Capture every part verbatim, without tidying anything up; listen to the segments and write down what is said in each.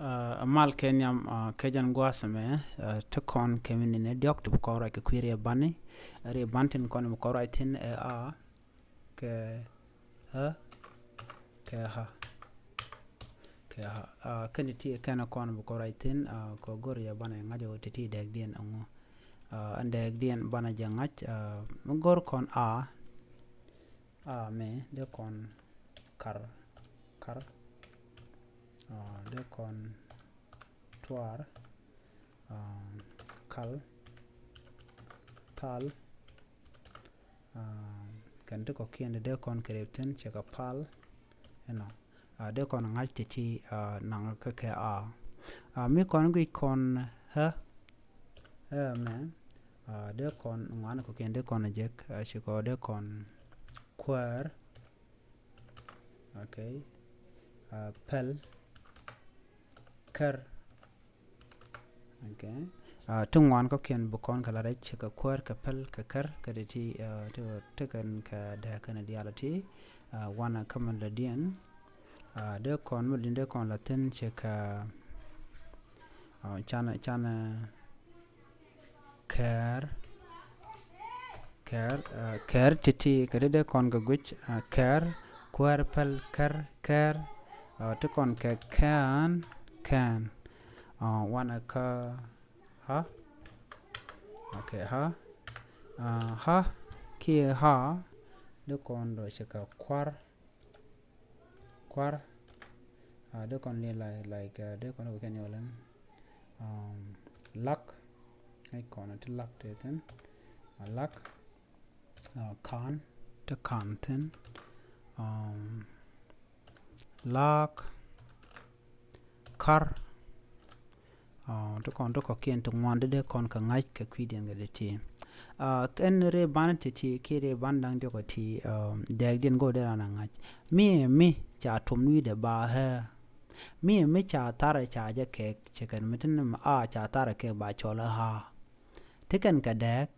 Ɛ mal kɛ nhiam, ɛ, kɛ jɛn gua̱a̱th ɛmɛ, ɛ, te kɔn kɛ mi nɛnɛ diɔ̱k ti bi kɔn ruac kɛ kui̱ riɛy bani. Riɛy ban tin kɔn bi kɔn ruac thi̱n ɛ a kɛ ɣä kɛ ɣä kɛ ɣä. Ɛ, kɛn ti ti kɛn kɔn bi kɔn ruac thi̱n, ɛ, kɛ go̱r yɛ banɛ ŋa̱c ɔ ti ti dɛɛkdiɛn ɛŋu. Ɛ, ɛn dɛɛkdiɛn banɛ jɛ ŋa̱c, ɛ, mi go̱r kɔn a, a mɛ dee kɔn kar, kar. Ɛ, dee kɔn tuar, ɛ, kal, thal. Ɛ, kɛn ti kɔ̱kiɛn dee kɔn kɛ rep thi̱n cɛ kɛ pal. Ɛnɔ. Ɛ, dee kɔn ŋa̱c ti ti, ɛ, naŋ kä kɛ a. Ɛ, mi kɔn guic kɔn ɣä, ɣä mɛ. Ɛ, dee kɔn ŋuan kɔ̱kiɛn dee kɔn jek, ɛ, ci kɔ dee kɔn kuäär. Okay. Ɛ, päl, kär. Okay. Ɛ, ti ŋuan kɔ̱kiɛn bi kɔn kɛ la rɛc kɛ kuäär kɛ päl kɛ kär kɛ ti ti, ɛ, ti, ti kɛn kɛ dee kɛn diaal ti, ɛ, wanɛ kä mi la diɛn. Ɛ, dee kɔn mi diɛn dee kɔn la thi̱n cɛ kɛ, ɛ, canɛ, canɛ kɛɛr, kɛɛr, ɛ, kɛɛr ti ti kɛ ti dee kɔn kɛ guic, ɛ, kɛɛr, kuäär, päl, kär, kɛɛr. Ɛ, ti kɔn kɛ kɛn, kɛn. Ɛ, wanɛ kä ɣä. Okay, ɣä. Ɛ, ɣä kiɛ ɣä dee kɔn dɔ cɛ kɛ kuar, kuar. Ɛ, dee kɔn li like, like, ɛ, dee kɔn kɛ kɛn yɔlɛn. Ɛ, lak. Ɛ, kɔn ti lak ti thi̱n. Ɛ, lak. Ɛ, kan ti kan thi̱n. Ɛ, lak. Kar. Ɛ, ti kɔn ti kɔ̱kiɛn ti ŋuan ti dee kɔn kɛ ŋa̱c kɛ kui̱diɛn kɛ ti ti. Ɛ, ɛn riɛy ban ti ti kiɛ riɛy ban da̱ŋ diɔ̱k ti, ɛ, dɛɛkdiɛn go̱o̱r dee ran a ŋa̱c. Mi, mi ca tum wi̱i̱dɛ ba ɣä. Mi, mi ca tharɛ ca jɛ kɛɛk cɛ kɛn mi ti ni a ca tharɛ kɛɛk ba cɔl ɣä. Ti kɛn kɛ dɛɛk,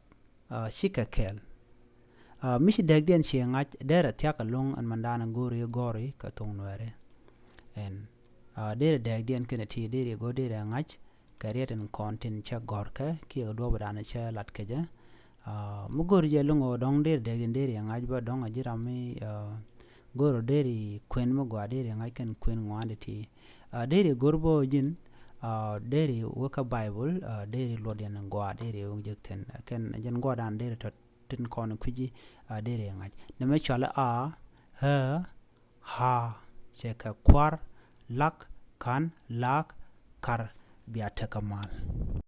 ɛ, cikɛ kɛl. Ɛ, mi ci dɛɛkdiɛn ci ŋa̱c derɛ thia̱k ɛlɔ̱ŋ ɛn mandan go̱o̱ri gɔ̱ri kɛ thoŋ nuɛɛri. Ɛn, ɛ, derɛ dɛɛkdiɛn kɛnɛ ti derɛ go̱r derɛ ŋa̱c kɛ riɛt in kɔn tin cɛ gɔ̱rkɛ kiɛ duɔ̱ɔ̱pdan cɛ lat kɛ jɛ. Ɛ, mi go̱r jɛ lo̱ŋ ɔ dɔ̱ŋ derɛ dɛɛkdiɛn derɛ ŋa̱c bä dɔ̱ŋ a ji̱ ram mi, ɛ, go̱r ɔ derɛ kuën mi gɔaa derɛ ŋa̱c kɛn kuën ŋuan ti ti. Ɛ, deri go̱r bä ji̱n, ɛ, deri wä kä Baibul, ɛ, deri luɔt yɛn gɔaa, deri wä jek thi̱n. Kɛn jɛn gɔaa dan deri tɔ tin kɔn kui̱ci, ɛ, deri ŋa̱c. Nɛmɛ cɔal a, ɣä, ɣä, cɛ kɛ kuar, lak, kan, lak, kar, bia tekɛ mal.